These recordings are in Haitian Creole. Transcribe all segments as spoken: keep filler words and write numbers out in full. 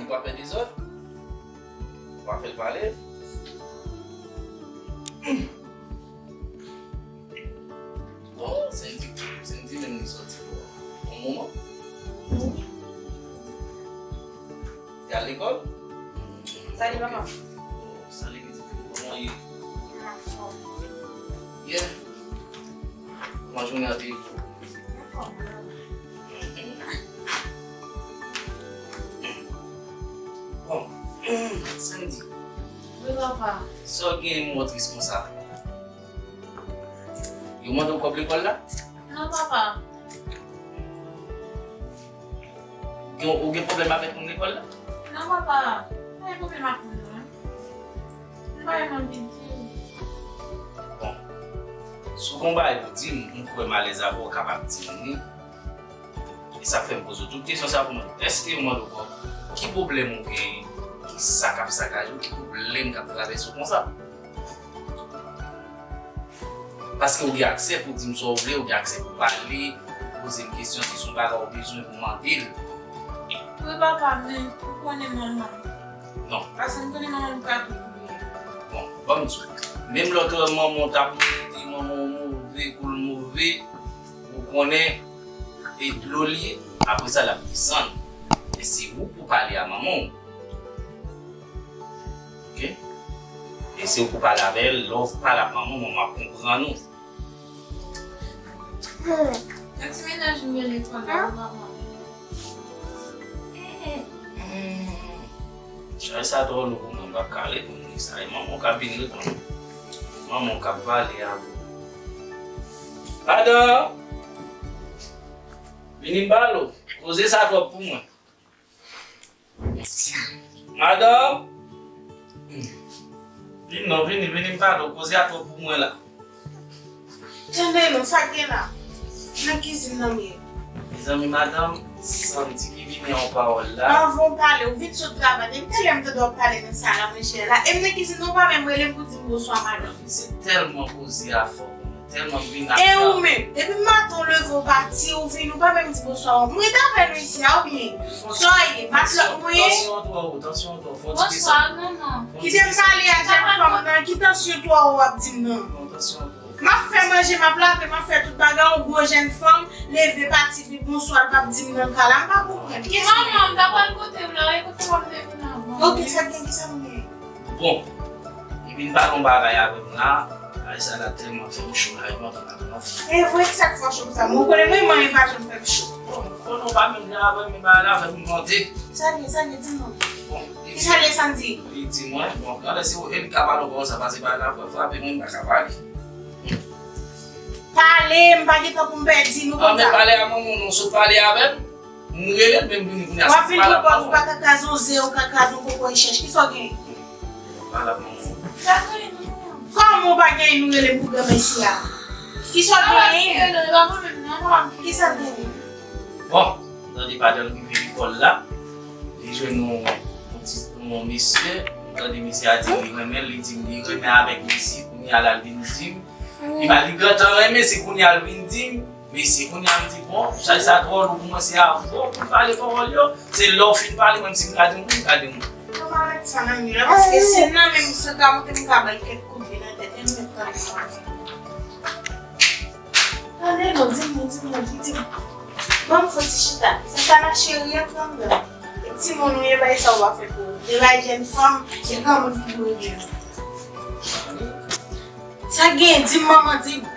Ou pa fè dezòd. Ou pa fè l pale. Bon, Sandy, Sandy menm li sòti pou yon moman. Li al lekòl? Salut, papa. Salut, pitit. Kòman w ye? Anfòm. Yeah. Kòman jounen an te ye pou ou? Anfòm. Bon, Sandy. Wi, papa. Sa w gen mò tris konsa? Yo mande w kòb lekòl la? Non, papa. Gen, ou gen pwoblèm avèk moun lekòl la? Non, papa. Pa gen pwoblèm ak moun, non. M pa renmen di w. Bon. Si w gen yon bagay pou di m, m kwè m alèz avè w, w kapab di m li. E sa k fè m poze w tout kesyon sa pou mwen. Èske yo mande w kòb? Ki pwoblèm ou genyen? Ki sa k ap sakaje w? Ki pwoblèm k ap travèse w konsa? Paske ou gen aksè pou di m sa w vle, ou gen aksè pou pale, poze m kesyon, si se yon bagay ou bezwen pou mande l. Wi, papa, men ou konnen manman m. Non. Paske m konnen manman m ka tout pou li. Bon, ban m di w. Menm lòt manman w t ap monte, manman w move, kou l move, ou konnen, e dlo l ye, apre sa, l ap desann. E se ou pou pale a manman w. Oke? E se ou pou pale avè l, lè w pale ak manman w, manman w ap konprann ou. Nan ti mennaj m yo lekòl la, ou pa konnen. Chay sa twò lou pou mwen, m p ap ka reponn li sa. E manman w k ap vin reponn. Manman w k ap pale avè w. Madanm! Vini m pale w. Koze sa twòp pou mwen. Madanm! Vin non, vini, vini m pale w. Koze a twòp pou mwen la. Tande non, sa k gen la? Nan kizin nan m ye. Mezanmi, madanm, Sandy ki vini an pawòl la. Anvan w pale, ou vin sot travay. Depi talè m tande w ap pale nan sal la, monchè la. E m nan kizin nan, ou pa menm rele m pou di m bonswa, madanm. Se tèlman koze a fò pou mwen, tèlman vin ak. E ou menm, depi maten w leve, w pati, ou vin, ou pa menm di bonswa. M ret avè nou isi a, oubyen? Sa w ye? Matlòt mwen ye? Tansyon an twò wo, tansyon an twò wo. Fò w ti desann. Bonswa, manman. Kite m pale a jèn fanm nan. Ki tansyon twò wo w ap di m nan? Non, tansyon an twò wo. M ap fè manje, m ap lave, m ap fè tout bagay, yon gwo jèn fanm leve pati, di bonswa, l p ap di m nan ka la, m pa konprann. Kiyès ki... Manman, m ta pral kote w la, e kote w ap te vin avan. Ok, sa gen, kisa nou gen? Bon, li vin pale yon bagay avè m la, bagay sa la tèlman fè m cho la, e mwen tonn ap anfle. E vre, kisa k fè w cho konsa? Mwen konnen mwen, manyen pa janm fè m cho. Bon, konnen w pa menm jan avè m, men bagay la fè m monte. Sa gen, sa gen, di m non. Bon, li di. Kisa l ye, Sandy? Li di mwen, bon, gade si w, e li ka pale w konsa, pase bagay la frape mwen, m pa ka pale. Pale, m pa gen tan pou m pèdi nou konsa. Anben pale a manman w non, sot pale avè m. M rele l, men m vini kounye a, sot pale a manman w. W ap vin pou pòz, ou pa ka kraze yon ze, ou ka kraze yon koko rechèch. Kisa w gen? Pale a manman w. Sa gen, manman. Kòman w pa gen nou rele m pou granmèsi a? Kisa w gen? Kisa w gen? Bon, m tande padan l rive lekòl la, li jwenn yon, yon ti, yon mesye, m tande mesye a di li renmen l, li di m li renmen avèk mesye, kounye a la l vin di m, li pa, li gentan renmen, se kounye a l vin di m, mesye, kounye a m di, bon, chay sa twò lou pou mwen, se avè w pou m pale pawòl yo, se lè w fin pale, mwen m si m ka di m wi, m ka di m wi. Mwen pa mèt sa nan men la, paske si nan men m, si l ka monte, m ka ba l kèk kout pye nan tèt, e m mèt tande sa. Tande non, di m non, di m non, di m. Ban m fon ti chita. Santana cheri, antre anndan. E timoun ou ye, bay sa w ap fè pou ou. E bay jèn fanm, e granmoun ki dwe gen. Sa gen, di m manman, di m.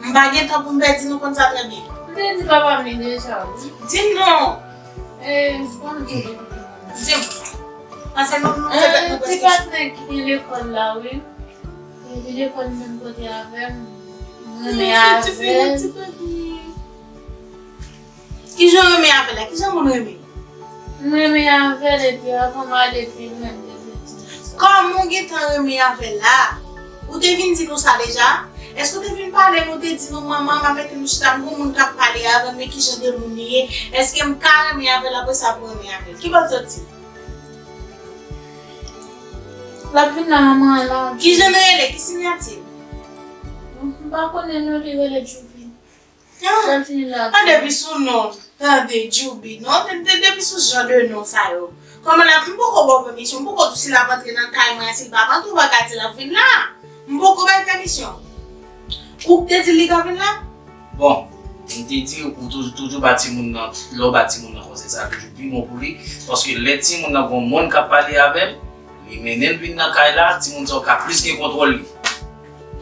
M pa gen tan pou m pèdi, nou konn sa trè byen. M te di papa m li deja, wi. Di m non. E, bon, di m. Di m. Paske nou, nou fè tèt nou prèske cho. Ti patnè ki gen lekòl la, wi. Epi lekòl menm kote avè m, m renmen avè l. Kijan w renmen avè l la? Kijan moun renmen? M renmen avè l epi avan m ale pi lwen m te vle di nou sa. Kòman w gentan renmen avè l la? Ou te vin di nou sa deja? Èske w te vin pale nou, te di nou, manman, m ap mete nou chita, m gon moun k ap pale avè m, men kijan de moun li ye? Èske m ka renmen avè l apre sa pou renmen avè l? Ki bò l soti? L ap vin la, manman an la. Kijan l rele? Ki siyati l? M pa konnen non, li rele Djouvin. Ah, tande pi sou non. Tande, Djoubi, non, de, de, depi sou jan de non sa yo. Kòman la, m poko ba w pèmisyon, m poko di w si l ap antre nan kay mwen, si l p ap antre, ou pa ka di l ap vin la. M poko bay pèmisyon. Ou k te di l li ka vin la? Bon, m te di ou toujou, toujou ba timoun nan, lè w ba timoun nan konsèy sa toujou pi bon pou li, paske lè timoun nan gon moun k ap pale avè l, li mennen l vin nan kay la, timoun sa yo ka plis gen kontwòl li.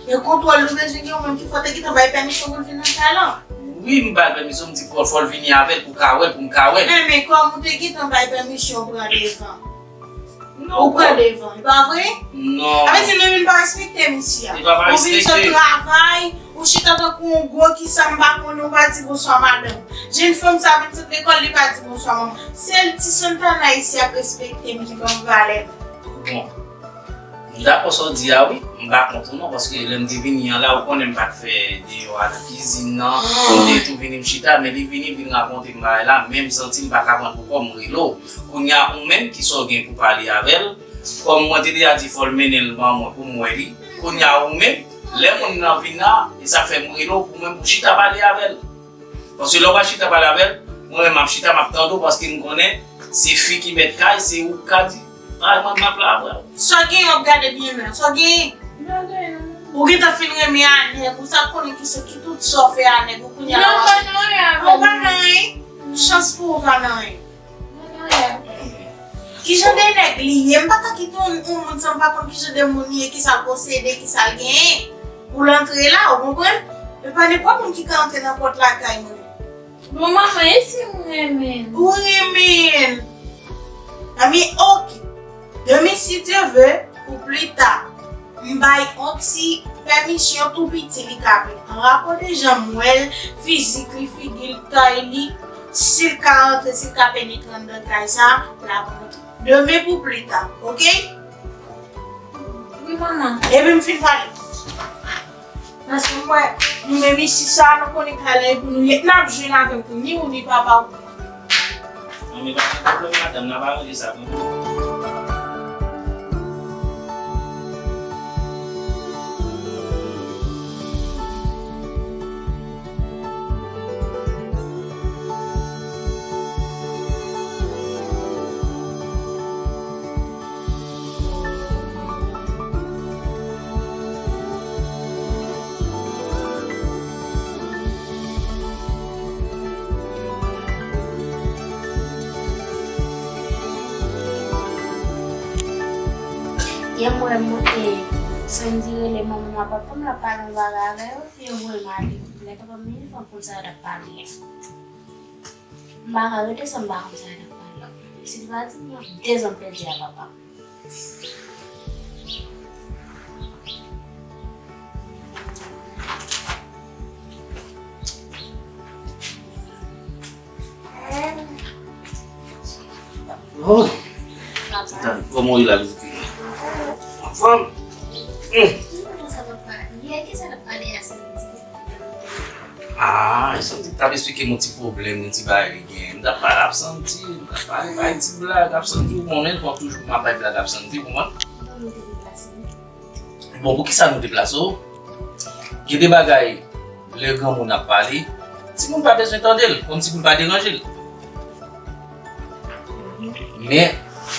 E kontwòl ou bezwen gen ou menm ki fò te gentan bay pèmisyon pou l vin nan kay la? Wi, m bay pèmisyon, m di fò, fò l vini avè l pou ka wè l, pou m ka wè l. Enben, kòm ou te gentan bay pèmisyon, pran devan. Ou pran devan, e pa vre? Non. Sa vle di nou menm pa respekte misye a. Li pa pa respekte. Ou vin sot travay, ou chita tankou yon gwo ki sa m pa konnen, ou pa di bonswa madanm. Jèn fanm sa vin sot lekòl, li pa di bonswa manman. Sèl ti Santana isi a k respekte m, ki ban m valè m. Bon. M dakò sa w di a wi, m pa kont ou non, paske lè m te vini an la, ou konnen m pa t fè deyò a nan kizin nan, m te tou vini m chita, men li vini, vin rakonte m bagay la, men m santi m pa ka pran pou kò m, m rele w. Kounye a ou menm, kisa w gen pou pale avè l? Kòm mwen te deja di fò l mennen l ban mwen pou m wè li, kounye a ou menm, lè moun nan vin la, e sa fè m rele w pou mwen pou chita pale avè l. Paske lè w pa chita pale avè l, mwen menm m ap chita, m ap tande w, paske m konnen se fi ki mèt kay, se ou k ka di, ay, mwen m ap la avè w. Sa w genyen w ap gade byen menm, sa w genyen? M pa genyen anyen. Ou gentan fin renmen a nèg, ou sa konnen ki se ki tout sa w fè a nèg, ou kounye a la w ap. Non, m pa nan anyen avè l. Ou pa nan anyen? Chans pou ou pa nan anyen. Kijan de nèg li ye? M pa ka kite yon, yon moun san m pa konn kijan de moun li ye, kisa l posede, kisa l genyen. Pou l antre la, ou konprann? E pa nenpòt moun ki ka antre nan pòt lakay mwen. Bon, manman, e si m renmen l? Ou renmen l? Anben, oke. Demen, si Dye ve, pou pli ta. M bay on ti pèmisyon tou piti, li ka vin an rapò de jan m wè l, fizik li, figi l, tay li, si l ka rantre, si l ka penetre anndan kay sa, l ap rantre. Demen pou pli ta, oke? Wi, manman. Epi m fin pale. Paske m wè, nou menm isi sa, nou konnen kay la e pou nou ye. N ap jwenn avè l tou, ni ou ni papa w. Non, men pa gen pwoblèm, madanm, n ap aranje sa pou nou. Yè m wè m, e, Sandy rele manman m ak papa m, l ap pale yon bagay avè yo, epi yo voye m ale. Lè papa m vini, fò m konn sa yo t ap pale a. M pa ka rete san m pa konn sa yo t ap pale a. Si li pa di m, m ap de zan m pèdi a papa m. Oh. Papa. Tan, kòman w ye la, Viziti? Anfòm? Hmm. Kisa w ap pale? Yè, kisa w ap pale a Sandy? Ah, Sandy t ap esplike m yon ti pwoblèm, yon ti bagay li genyen. M t ap pale ap Sandy, m t ap pale, bay ti blag ap Sandy, ou konnen, fò toujou m ap bay blag ap Sandy, ou konprann? Bon, poukisa nou deplase w? Gen de bagay, lè granmoun ap pale, timoun pa bezwen tande l, kòmsi pou l pa deranje l. Men,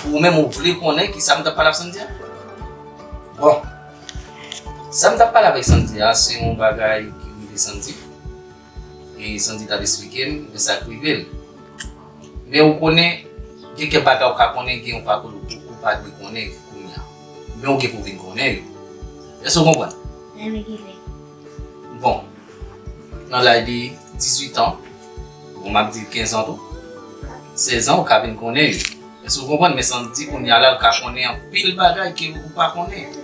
ou menm, ou vle konnen kisa m t ap pale ap Sandy a? Bon, sa m t ap pale avèk Sandy a, se yon bagay ki rive Sandy. E Sandy t ap esplike m, men sa k rive l. Men ou konnen, gen kèk bagay ou ka konnen, gen yon pakèt ou, ou pa dwe konnen kounye a. Men ou gen pou vin konnen yo. Èske w konprann? Nan men ki lè? Bon, nan laj de dizuit an, bon, m ap di kenz an tou, sèz an, ou ka vin konnen yo. Èske w konprann? Men Sandy kounye a la, l ka konnen anpil bagay ke ou pa konnen.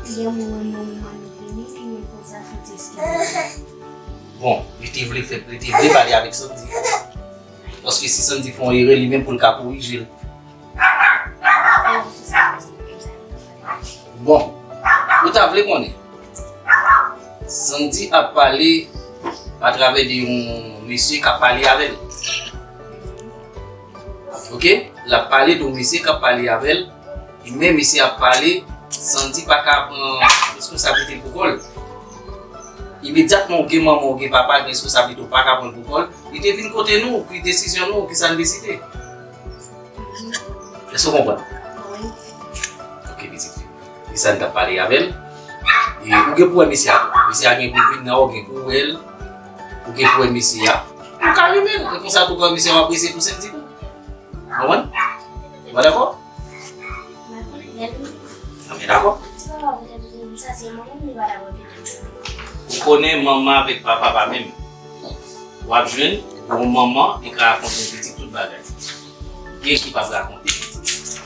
Yè m wè manman m vini, li menm konsa, Sandy eskize. Bon, li te vle fè, li te vle pale avèk Sandy. Paske si Sandy fè yon erè, li menm pou l ka korije l. Bon, ou ta vle konnen. Sandy ap pale atravè de yon mesye k ap pale avè l. Oke? L ap pale de yon mesye k ap pale avè l. Men mesye ap pale, Sandy pa ka pran responsablite l pou kò l. Imedyatman ou gen manman, ou gen papa, gen responsablite ou pa ka pran l pou kò l. Li te vin kote nou, ki desizyon nou, ki sa n deside. Èske w konprann? Wi. Ok, pitit fi. E sa n t ap pale avè l. E ou gen pou wè mesye a tou. Mesye a gen pou vin nan, ou gen pou wè l. Ou gen pou wè mesye a. Ou ka renmen l. E konsa tou, kòm mesye a, w ap rese pou sèl di tou. Konprann? Ou pa dakò? Mwen dakò. Ou konnen manman avèk papa pa menm. W ap jwenn yon manman ki ka rakonte yon pitit tout bagay. Gen ki p ap rakonte pitit.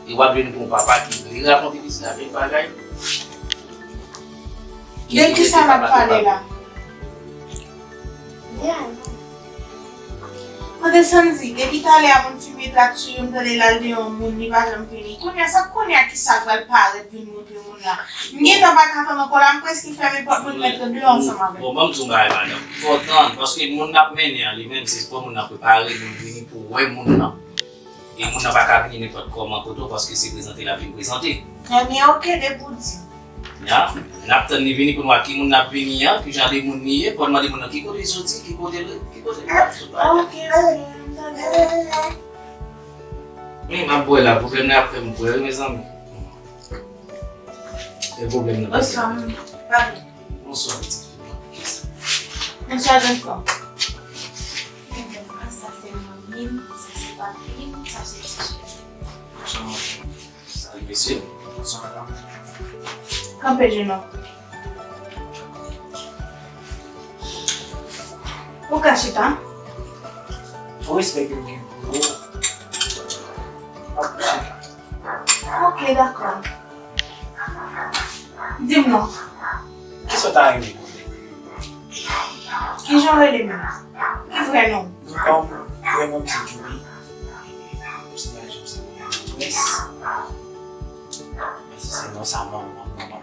E w ap jwenn yon papa ki vle rakonte pitit la tout bagay. De kisa n ap pale la? Tande Sandy, depi talè a moun fin met lak sou yo, m tande l al deyò yon moun, li pa janm vini. Kounye a, sa kounye a kisa k pral parèt vin montre moun la? M gentan pa ka tann ankò la, m prèske fèmen pòt mwen, m mèt deyò ansanm avè l. Bon, ban m di w yon bagay, madanm. Fò w tann, paske moun n ap mennen an li menm, se fò moun nan prepare moun vini pou wè moun nan. E moun nan pa ka vini nenpòt kòman kote w, paske se prezante l ap vin prezante. Ebyen, ok, depi w di. Ya, n ap tann li vini pou n wè ki moun n ap vini an, ki jan de moun li ye, pou n mande moun nan ki kote li soti, ki kote l, ki kote l ye, tout bagay. Ok, ok, m tande. Wi, m ap bwè la, pwoblèm nan ap fè m bwè, wi, mezanmi. E pwoblèm nan pa fè m bwè. Bonswa, pitit fi. Bonswa, Jennifer. Sa se manmi m, sa se papi m, sa se ti sè m. Salut, mesye. Bonswa, madanm. Kanpe, jenòm. Ou ka chita. Pou respè ke m gen pou ou, m ap chita. Ok, dakò. Di m non. Kisa w ta renmen konnen? Kijan w rele menm? Ki vrè non w? Non pa m, vrè non m se Djoubi. M se Djoubi, se Prince. Men si se non sa, manman, manman,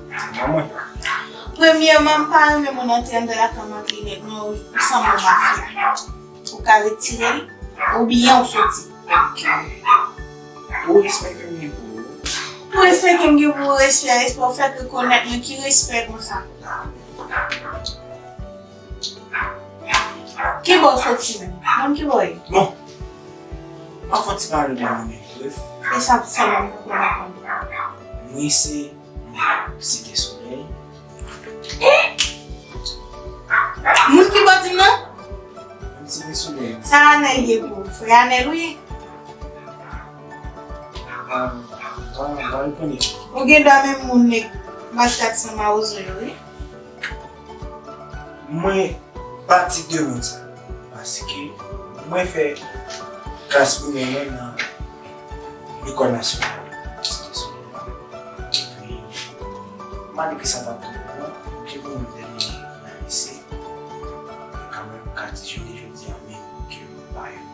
se non mwen. Premyèman, m pa renmen moun antre anndan lakay mwen ak linèt nwa, ou sanble yon mafya. Ou ka retire l, oubyen ou soti. Ok. Pou respè ke m gen pou ou. Pou respè ke m gen pou ou, respè, respè, ou fèk rekonèt mwen, ki respè konsa? Ki bò w soti menm? Moun ki bò w ye? Bon, m ap fè yon ti pale de mwen menm, brèf. E sa sèlman m konprann ankò. Mwen se Site Solèy. Eh! Moun ki bò di m nan? Mwen se Site Solèy. Sa Anèl ye pou ou? Frè Anèl ou ye? Ah, ah, ah, m pa rekonèt. Ou gen dwa menm moun nèg Maskat san mawozo yo, wi. Mwen pati de moun sa yo, paske mwen fè klas primè mwen nan lekòl nasyonal. Epi, malgre sa pa twò bon, mwen te bon nan lise, men kanmenm, ka di jounen jodi a menm ke mwen pa youn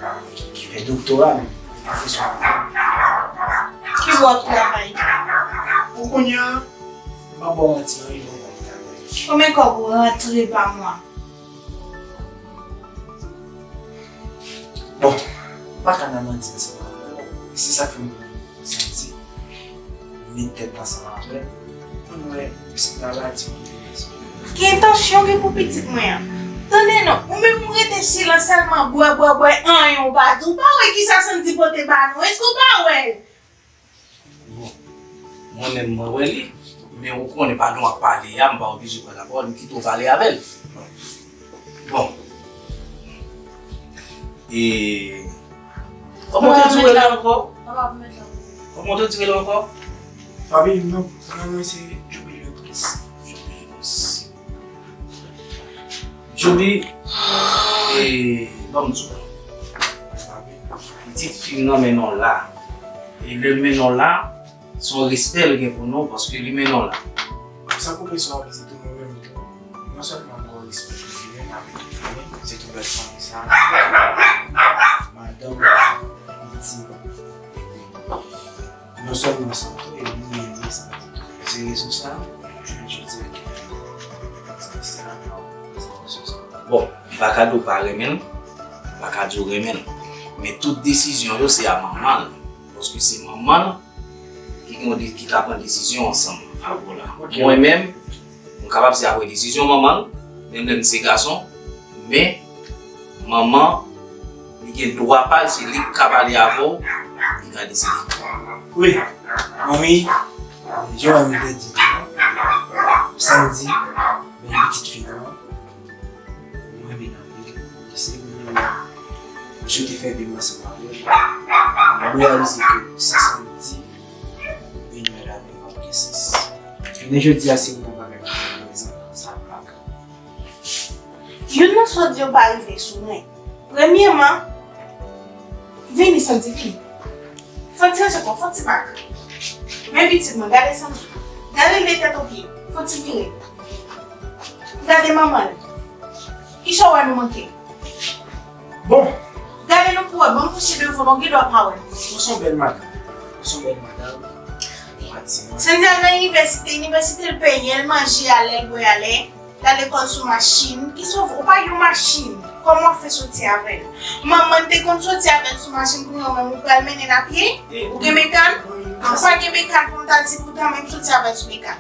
nan ki fè doktora, men pwofesè. Ki bò w ap travay? Pou kounye a, m pa ba w manti, anyen bò m ap travay. Konbyen kòb ou rantre pa mwa? Bon, m pa ka nan manti ansanm avè w. Se sa k fè m santi met tèt ansanm avè l pou n wè si n ta bati yon lye. Ki entansyon w gen pou pitit mwen an? Tande non, ou menm ou rete silans sèlman, bwè, bwè, bwè, anyen w pa di. Ou pa wè kisa Sandy pote ba nou? Èske w pa wè l? Bon, mwen menm mwen wè li, men ou konnen pandan w ap pale a, m pa oblije pran lapawòl, m kite w pale avè l. Bon. E kòman w te di w rele ankò? Kòman w te di w rele ankò? Pa bliye m non, non mwen se Djoubi Louis Prince. Djoubi Louis Prince. Djoubi, e, ban m di w. Pitit fi m nan mennen w la. E lè l mennen w la, se yon respè l gen pou nou, paske li mennen w la. Sa koupe sou apeti tou mwen menm tou. Non sèlman m gen yon respè pou li menm avèk tout fanmi, se tou bèl fanmi sa. Madanm, pitit. Non sèlman sa tou, e li menm li santi tou. Se rezon sa, jounen jodi a ki fè m santi sa nan prezantasyon sa. Bon, m pa ka di w pa renmen l, m pa ka di w renmen l. Men tout desizyon yo se a manman l. Paske se manman l ki gen yon de, ki ka pran desizyon ansanm avè w la. Ok. Mwen menm, m kapab se apre desizyon manman l, menm lè m se gason, Men, manman, li gen dwa pa l, se li k ka pale avè w, li ka deside. Wi, manmi, jan m te di tou, Sandy, men pitit fi nan, mwen renmen l anpil. Se moun mwen, m swete fè vi m ansanm avè l. Mwen reyalize ke sa Sandy vin mèt avè m ap gen sans. Jounen jodi a, si m nan bagay ki pa prezan, sa pa ka. Youn nan sa w di yo pa rive sou mwen. Premyèman, vini Sandy, vini. Fò n ti ranje kò, fò n ti bak. Men pitit mwen, gade Sandy. Gade l de tèt o pye. Fò n ti vire. Gade manman l. Kisa w wè nou manke? Bon. Gade nou pou wè, ban m kouche devan nou, gen dwa pa wè. Ou se yon bèl madanm. Ou se yon bèl madanm. Ou pa ti mwen. Sandy al nan inivèsite, inivèsite l peye, l manje alè, l bwè alè. L al lekòl sou machin. Ki sòv, ou pa gen yon machin. Kòman w ap fè soti avè l? Manman te konn soti avè l sou machin, kounye a menm ou pral mennen l apye? Ou gen mekàn? Ou pa gen mekàn pou m ta di poutan menm soti avè l sou mekàn.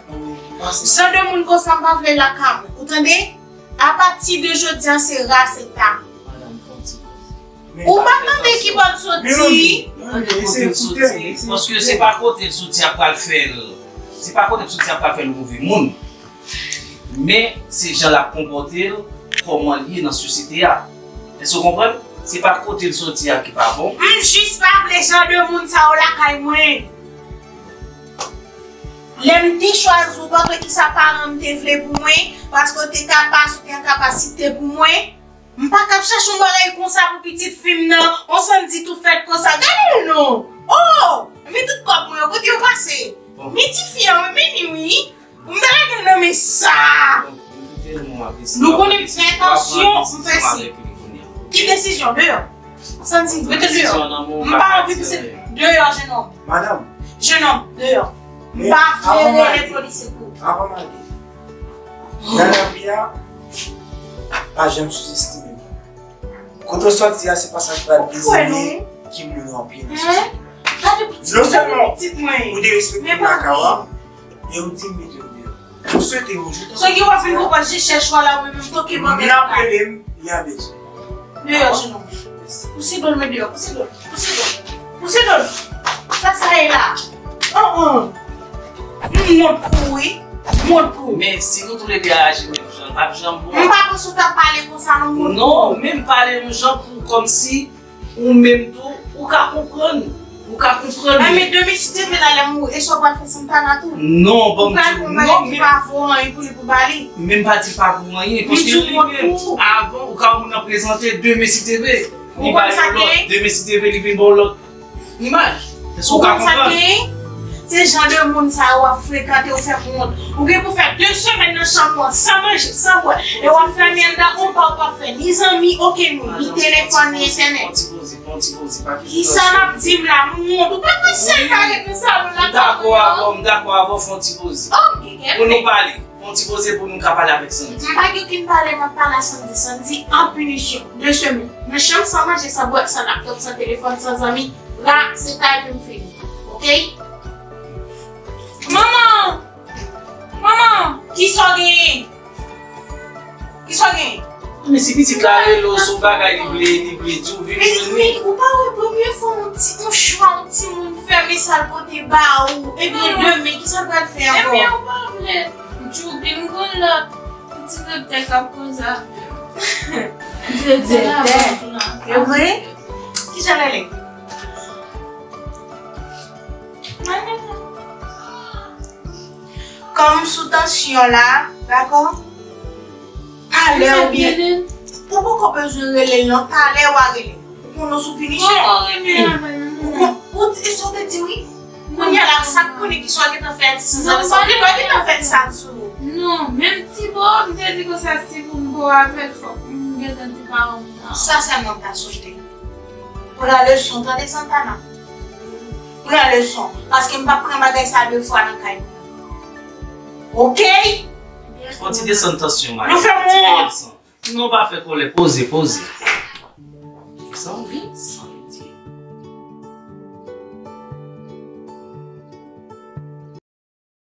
Jan de moun konsa m pa vle lakay mwen. Ou tande? Apati de jodi a se ra, se ta. Ou pa tande ki bò l soti? Paske se pa kote l soti a pral fè l. Se pa kote l soti a pral fè l move moun. Men se jan l ap konpòte l, kòman l ye nan sosyete a. Èske w konprann? Se pa kote l soti a ki pa bon. M jis pa vle jan de moun sa yo lakay mwen. Lè m te chwazi w, pa kwè kisa paran m te vle pou mwen, paske w te kapab, ou te an kapasite pou mwen. M pa kab chache yon bagay konsa pou pitit fi m nan, on Sandy tou fèt konsa. Gade l non! Oh! Men tout kòb mwen yo, kote yo pase? Men tifi an, men ni wi. M ta lage l nan men sa. Nou konnen m fè atansyon, m fè si. Ki desizyon? Deyò. Sandy, mete l deyò. M pa anvi pou se deyò, jenòm. Madanm. Jenòm, deyò. M pa vle rele polis sekou. Avan m ale. Nan lavi a, pa janm souzestime moun. Kote w soti a, se pa sa k pral detèmine ki moun w ap ye nan sosyete. Non sèlman ou derespekte m lakay w, e ou di m mete w deyò. M swete yon jou. Sa ki w ap vin pran jis chèch w la, mwen menm toke m anlè. Vin ap rele m, y a bezwen. Deyò, jenòm. Pouse do l, men deyò, pouse do l. Pouse do l. Pouse do l. Sa sa ye la? Oh, oh. M wont pou ou, wi. M wont pou ou. Men si nou toulède aji menm jan, l p ap janm bon. M pa panse w t ap pale konsa non, m wont pou ou. Non, menm pale yon jan pou kòmsi ou menm tou, ou ka konprann. Ou ka konprann. Men, men demen si Dye vle la, lè m mouri, e sa w pral fè Santana tou? Non, ban m di w, non, men. Ou pral pran bagay ki pa vo anyen pou li pou ba li. Men m pa di l pa vo anyen, paske li menm, avan, ou ka wè moun nan prezante, demen si Dye vle. Li ba yon lòt, demen si Dye vle, li vin ba w lòt imaj. Èske w ka konprann? Se jan de moun sa yo w ap frekante, yo fè m wont. Ou gen pou fè de semèn nan chanm ou an, san manje, san bwè. E w ap fèmen anndan, ou pa, ou pa fè ni zanmi, okenn moun, ni telefòn, ni entènèt. Kisa n ap di m la, m wont? Ou pa kwè sèl ka ret nan salon la? M dakò avè w, m dakò avè w, fè yon ti poze. Pou nou pale. Yon ti poze pou nou ka pale avèk Sandy. M pa gen okenn pale, m ap pale a Sandy. Sandy an pinisyon. De semèn. Nan chanm san manje, san bwè, san laptòp, san telefòn, san zanmi. La, se kay pou m fini. Oke? Manman! Manman! Kisa w genyen? Kisa w genyen? Men si pitit la rele w sou bagay li vle, li vle di w, vin jwenn li. Men, men, ou pa wè premye fwa yon ti, yon chwa, yon timoun fè men sa l pote ba ou. Ebyen, demen, kisa l pral fè ankò? Ebyen, ou pa vle. Djoubi, m konn lòt ti doktè k ap koze avè m. Ti doktè? Se vre? Kijan l rele? Kòm sou tansyon la, dakò? Talè oubyen ou poko bezwen rele l non, talè w a rele l. Ou konn nou sou pinisyon. Ou konn, ou di, e sa w te di wi. Kounye a la, sa k konnen kisa w gentan fè a ti sanzave sa. Ou te dwe gentan fè ti sa sou ou. Non, menm ti bo, m te di konsa si pou m bo avè l, fòk m gentan di paran m nan. Sa sèlman m ta swete. Pran leson, tande Santana? Pran leson, paske m p ap pran bagay sa de fwa nan kay mwen. Oke? Fò ti desann tansyon, madanm. Nou fè m wont. Non, pa fè kòlè, poze, poze. Sa w vin?